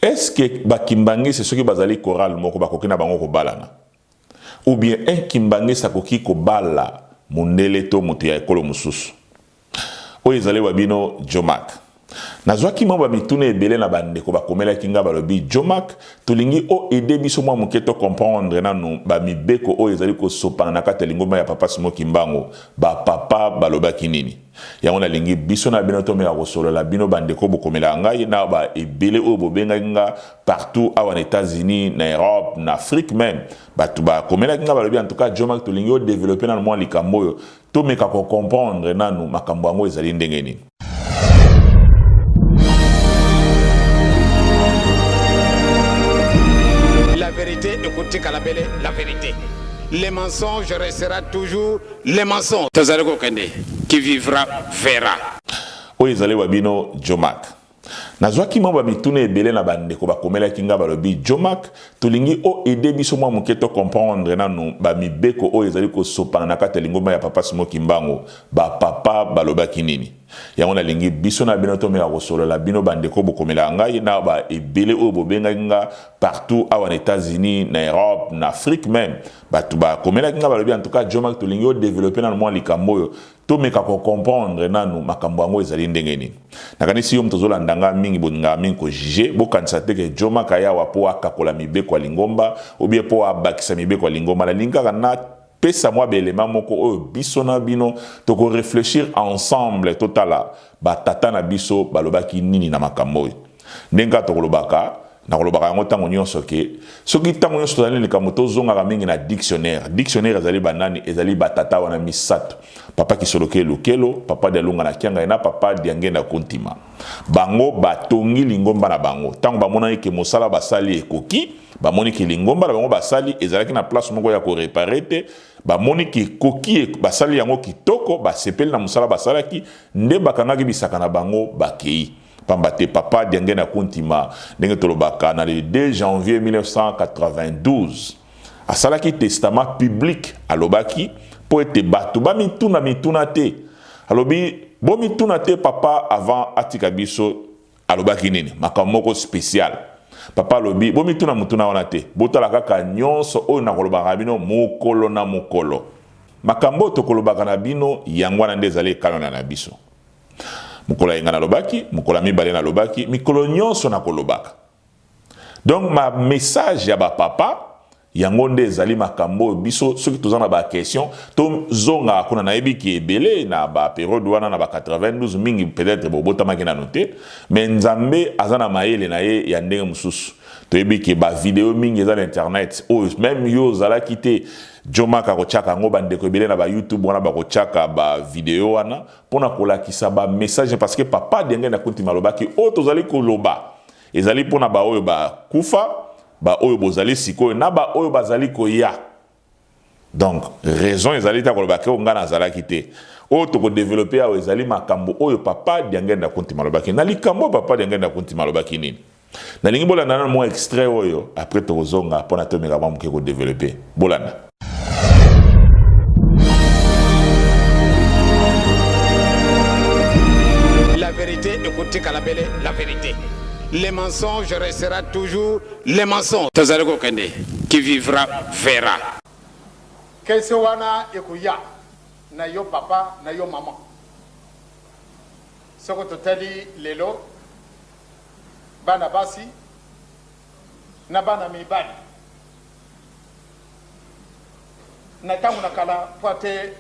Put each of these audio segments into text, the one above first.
Est-ce que ba kimbanguiste soki bazali chorale moko bakoki na bango kobalana? Ou bien un kimbanguiste akoki kobala mundele to moto ya ekolo mosusu? Oyo ezali wa bino Djomack. Nazwaki mwa ba mituna ebele na ba ndeko bakomelaki nga balobi Djomack tolingi o aider biso mwa moke to comprendre nanu ba mibeko oyo ezali kosopana na kati ya lingomba ya Papa Simon Kimbangu ba papa balobaki nini? Yango nalingi biso na bino tomeka kosolola bino ba ndeko bokomelaka ngai na ba ebele oyo bobengaki nga partout awa na Etats-Unis na Europe na Afrique meme bato bakomelaki nga balobi en tout cas Djomack tolingi o developper nanu mwa likambo oyo Tomeka ko comprendre nanu makambo yango ezali ndenge nini. La verite ekotikala bele la verite. Le mensonge restera toujours le mensonge. Tozali kokende, qui vivra verra. Oyo ezali wa bino Djomack. Nazwaki mwa ba mituna ebele na ba ndeko bakomelaki nga balobi Djomack tolingi o aider biso mwa moke to comprendre nanu ba mibeko oyo ezali kosopana na kati ya lingomba ya Papa Simon Kimbangu ba papa balobaki nini? Yango nalingi biso na bino tomeka kosolola bino ba ndeko bokomelaka ngai na ba ebele oyo bobengaki nga partout awa na Etats-Unis na Europe na Afrique meme bato bakomelaki nga balobi en tout cas Djomack tolingi o developper nanu mwa likambo oyo Tomeka ko comprendre nanu makambo yango ezali ndenge nini. Nakanisi yo moto ozolanda nga mingi bolingaka mingi ko juger, bokanisa te ke Djo Maka aya awa po akakola mibeko ya lingomba ou bien po abakisa mibeko ya lingomba. Nalingi kaka na pesa mwa ba elements moko oyo biso na bino toko reflechir ensemble totala ba tata na biso balobaki nini na makambo oyo. Ndenge kaka tokolobaka, nakolobaka yango ntango nyonso ke soki ntango nyonso tozali na likambo tozongaka mingi na dictionnaire. Dictionnaire ezali banani? Ezali batata wana misato, Papa Kisoloke Lukelo, Papa Dialunga na Kiangayi na Papa Diangenda Kuntima. Bango batongi lingomba na bango ntango bamonaki ke mosala basali ekoki, bamoni ke lingomba na bango basali ezalaki na place moko ya ko reparer te, bamoni ke ekoki, basali yango kitoko, basepeli na mosala basalaki, nde bakangaki bisaka na bango bakei. Pamba te Papa Diangienda Kuntima, ndenge tolobaka, na le 2 janvier 1992, asalaki testament public, alobaki mpo ete bato bamituna mituna te. Alobi, bomituna te Papa avant atika biso alobaki nini, makambo moko special. Papa alobi, bomituna motuna wana te, botala kaka nyonso oyo nakolobaka na bino mokolo na mokolo. Makambo oyo tokolobaka na bino, yango wana nde ezali ekano na biso. Mokolo ya yenga nalobaki, mokolo ya mibale nalobaki, mikolo nyonso nakolobaka. Donc ma message ya ba papa yango nde ezali makambo oyo biso soki toza na ba question tozongaka kuna. Nayebi ke ebele na ba periode wana na ba 92 mingi peut-être bobotamaki nano te, mais Nzambe aza na mayele na ye ya ndenge mosusu. Toyebi ke ba video mingi eza na internet oyo meme yo ozalaki te, Djomack akotiaka yango, bandeko ebele na ba YouTube wana bakotiaka ba video wana pona kolakisa ba message, parce que papa Diangenda Kuntima alobaki oyo tozali koloba ezali pona ba oyo bakufa, ba oyo bozali sikoyo na ba oyo bazali koya. Donc raison ezali te koloba ke nga nazalaki te. Oyo toko developper awa ezali makambo oyo papa Diangenda Kuntima alobaki. Na likambo oyo papa Diangenda Kuntima alobaki nini? Nalingi bolanda nanu mwa extrait oyo, après tokozonga pona tomeka mwa moke ko developper. Bolanda. La verite ekotikala bele la verite. Le mensonge restera toujours le mensonge. Tozali kokende, qui vivra verra. Question wana ekoya na yo papa na yo maman. Soko totali lelo bana basi na bana mibali na tango na kala mpo te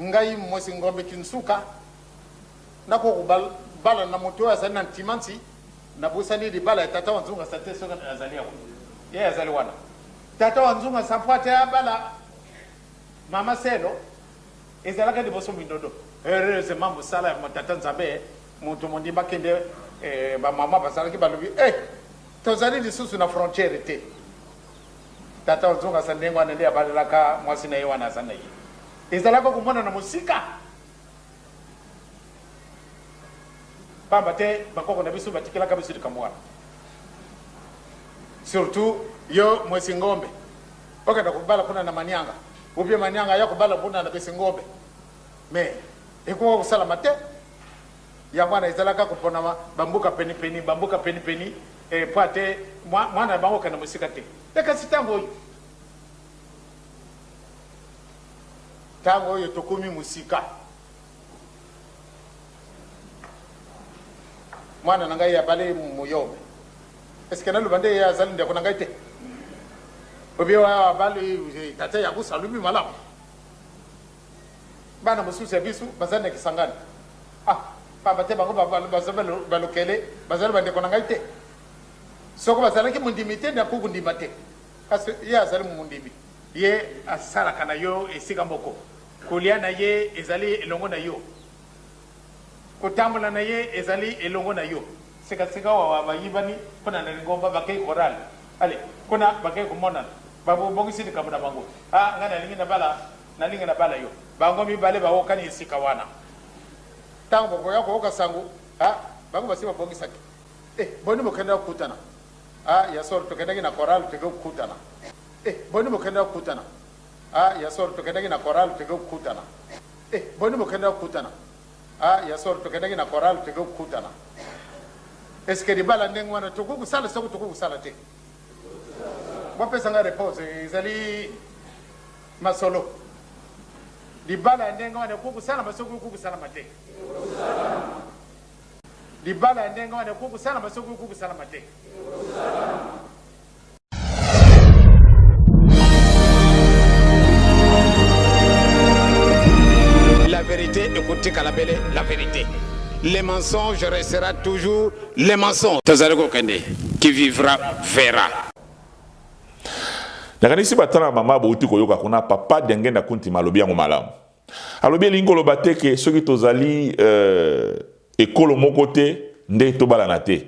ngai Mwesi Ngombe Kinsuka nakoki kobala na moto oyo azali na ntimansi. Nabosani libala ya tata wa Nzunga sa te soki azali awa ye azali wana tata wa Nzunga sa mpo te abala mama Selo ezalaka liboso mindondo. Heureusement mosala ya tata Nzambe Moto mondimba kende eh, ba mama bazalaki balobi eh, tozali lisusu na frontière te. Tata ozonga sa ndenge wana nde abalelaka mwasi na ye wana aza na ye. Ezalaka komona na mosika. Pamba te bakoko na biso batikelaka biso likambo wana. Surtout yo mwesi ngombe okenda kobala kuna na Manianga ou bien Manianga aya kobala kuna na Besi ngombe mais ekoka kosalama te. Yango wana ezalaka koponama ba mboka penepene, ba mboka penepene. Eh, mpo ate mwana na bango okende mosika te. Te kasi ntango oyo ntango oyo tokomi mosika mwana na ngai abali moyobe eske naloba nde ye azali ndeko na ngai te obie abali tata ya kusa alobi malamu Bana mosusu ya biso bazali na Kisangani. Ah, pamba te bango bazali balokele, bazali bandeko na ngai te. Soko bazalaki mondimi te, nakoki kondima te. Kasi ye azali mondimi. Ye asalaka na yo esika moko. Kolia na ye ezali elongo na yo. Kotambola na ye ezali elongo na yo. Sika-sikawa bayibani kuna na lingomba, bakei chorale. Allez, kuna bakei komonana. Babongisi likambo na bango. Ah, ngai nalingi nabala Nalingi nabala yo. Bango mibale baokani esika wana. Tango bokoya kooka sango, ah, bango basi babongisaki. Eh, boni bokendaki kokutana? Ah, ya solo, tokendaki na chorale, toke kokutana. Eh, boni bokendaki kokutana? Ah, ya solo, tokendaki na chorale, toke kokutana. Eh, boni bokendaki kokutana? Ah, ya solo, tokendaki na chorale, toke kokutana. Est-ce que libala ndenge wana tokoki kosala soko tokoki kosala te? Bopesa ngai reponse, ezali Masolo. Libala ya ndenge wana ekoki kosalama soki ekoki kosalama te? Libala ya ndenge wana ekoki kosalama soki ekoki kosalama te? La vérité ekotikala bele la vérité. Le mensonge restera toujours le mensonge. Tozali kokende, qui vivra verra. Nakanisi ba tala mama bowuti koyoka kuna papa Diangenda Kuntima alobi yango malamu. Alobi elingi koloba te ke soki tozali euh, ekolo moko te nde tobalana te.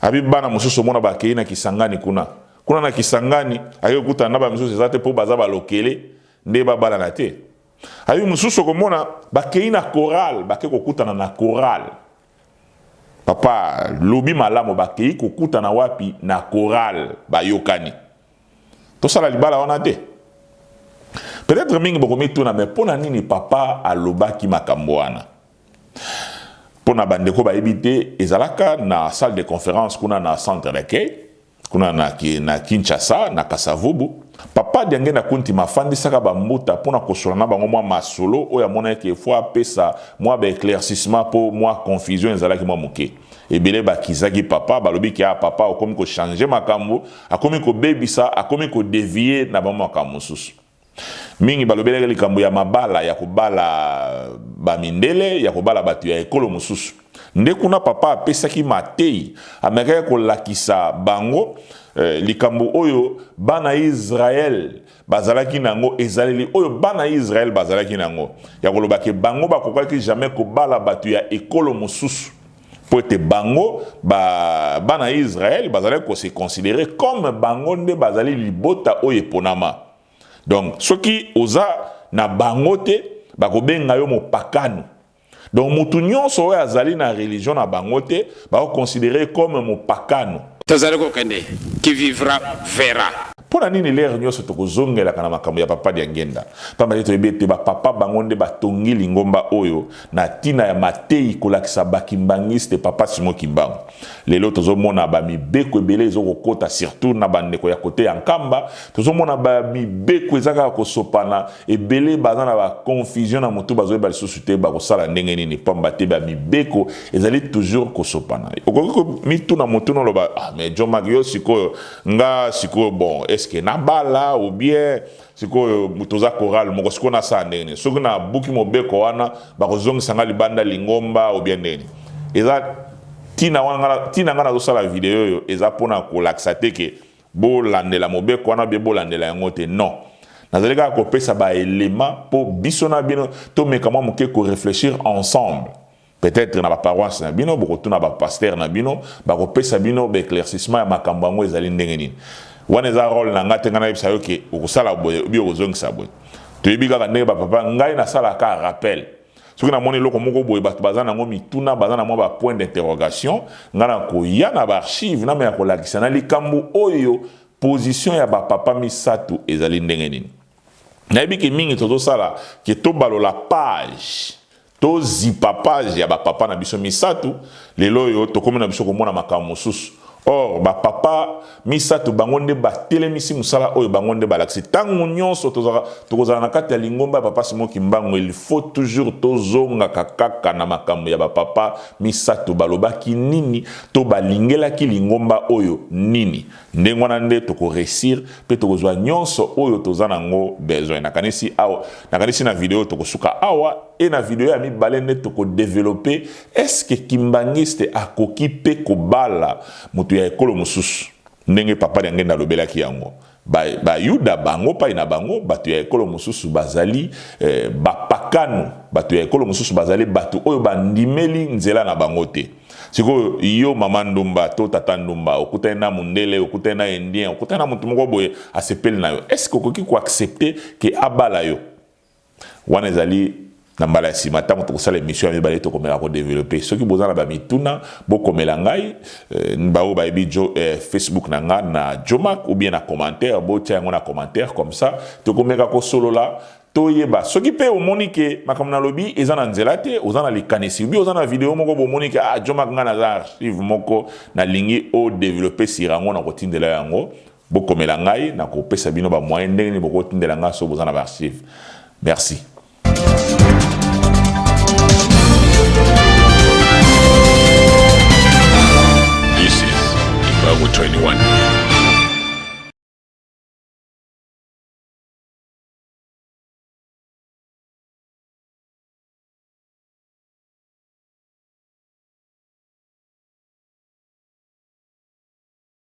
Abi bana mosusu omona bakei na Kisangani kuna. Kuna na Kisangani ake kokutana na ba misusu eza te mpo baza balokele nde babalana te. Abi mosusu okomona bakei na chorale, bake kokutana na chorale. Papa lobi malamu bakeyi kokutana wapi na chorale bayokani tosala libala wana te peut-être mingi bokomituna mais mpo na nini papa alobaki makambo wana mpo na bandeko bayebi te ezalaka na salle de conférence kuna na centre d'accueil Kuna na, na Kinshasa, na Kasavubu, Papa Diangenda Kuntima afandisaka ba mbuta mpo na kosola na bango mwa masolo oyo amonaki ke faut apesa mwa ba eclaircissement mpo mwa confusion ezalaki mwa moke. Ebele bakizaki Papa, balobi ke ah Papa okomi ko changer makambo, akomi kobebisa, akomi ko devier na ba makambo mosusu. Mingi balobelaki likambo ya mabala, ya kobala ba mindele, ya kobala bato ya ekolo mosusu. Nde kuna papa apesaki mateyi, amekaki kolakisa bango eh, likambo oyo bana Israel bazalaki na yango, ezaleli oyo bana Israel bazalaki na yango, ya koloba ke bango bakokaki jamais kobala bato ya ekolo mosusu mpo ete bango ba, bana ya Israël bazalaki ko se considérer comme bango nde bazali libota oyo eponama. Donc soki oza na bango te bakobenga yo mopakano. Donc mutu nyonso oyo azali na religion na bango te bako considérer comme mopakano. Tozali kokende, qui vivra verra. Mpo na nini lere nyonso tokozongelaka na makambo ya Papa Diangienda? Pamba te toyebi ete ba papa bango nde batongi lingomba oyo na tina ya mateyi kolakisa ba kimbanguiste Papa Simon Kimbangu. Lelo tozomona ba mibeko ebele ezo kokota surtout na ba ndeko ya cote ya Nkamba, tozomona ba mibeko eza kaka kosopana, ebele baza na ba confusion na mutu bazoyeba lisusu te bakosala ndenge nini pamba te ba mibeko ezali toujours kosopana. Okoki komituna motuna oloba ah mais Djo Mack yo sikoyo nga sikoyo bon est ce que nabala ou bien sikoyo toza chorale moko sikoyo nasala ndenge nini soki nabuki mobeko wana bakozongisa nga libanda lingomba ou bien ndenge nini eza ntina wana ntina nga nazosala video oyo eza mpona kolakisa te ke bolandela mobeko wana bie bolandela yango te non nazali kaka kopesa baelema mpo biso na bino tomeka mwa moke koreflechir ensemble. Peut-etre na ba paroisse na bino bokotuna ba pasteurs na bino bakopesa bino ba eclaircissement ya makambo yango ezali ndenge nini. Wana eza role na nga te nga nayebisa yo ke okosala boye obi okozongisa boye. Toyebi kaka ndenge ba papa ngai nasalaka kaka rappel. Soki namoni eloko moko boye bato baza nango mituna baza na mwa ba point d'interrogation nga nakoya na ba archive nameka kolakisa na likambo oyo position ya ba papa misatu ezali ndenge nini. Nayebi ke mingi tozosala ke tobalola page tozipa page ya ba papa na biso misatu lelo oyo tokomi na biso komona makambo mosusu. Or ba papa misatu bango nde batelemisi mosala oyo, bango nde balakisi. Ntango nyonso tokozala na kati ya lingomba ya papa Simon Kimbangu, il faut toujours tozongaka kaka na makambo ya bapapa misatu. Balobaki nini to balingelaki lingomba oyo nini? Ndenge wana nde tokoréussir mpe tokozwa nyonso oyo toza nango besoin. Nakanisi awa, nakanisi na video tokosuka awa. E na video ya mibale nde tokodévelopper: est-ce kimbangiste akoki mpe kobala moto ya ekolo mosusu, ndenge papa Diangenda alobelaki yango? Bayuda ba bango pai na bango, bato ya ekolo mosusu bazali bapakano, bato ya ekolo mosusu bazali bato oyo bandimeli nzela na bango te. Sikoyo yo mama ndumba to tata ndumba, okutani na mondele, okutani na Indien, okutani na motu moko boye, asepeli na yo, est-ce okoki koaccepter ke abala yo? Wana ezali na mbala ya nsima, ntango tokosala émission ya mibale, tokomela kodévelopper. Soki boza na bamituna, bokomela ngai. Baoyo bayebi Facebook na nga na Jomak, ou bien na commentaire, botia yango na commentaire, comme ça tokomeka kosolola, toyeba. Soki mpe omoni ke makambo nalobi eza na nzela te, oza na likanisi, obi oza na video moko, bomoni ke: "Ah, Jomak, ngai naza archive moko, nalingi odévelopper sur yango", na kotindela yango. Bokomela ngai, nakopesa bino bamoyen ndenge nini bokotindela ngai so boza na baarchive. Merci.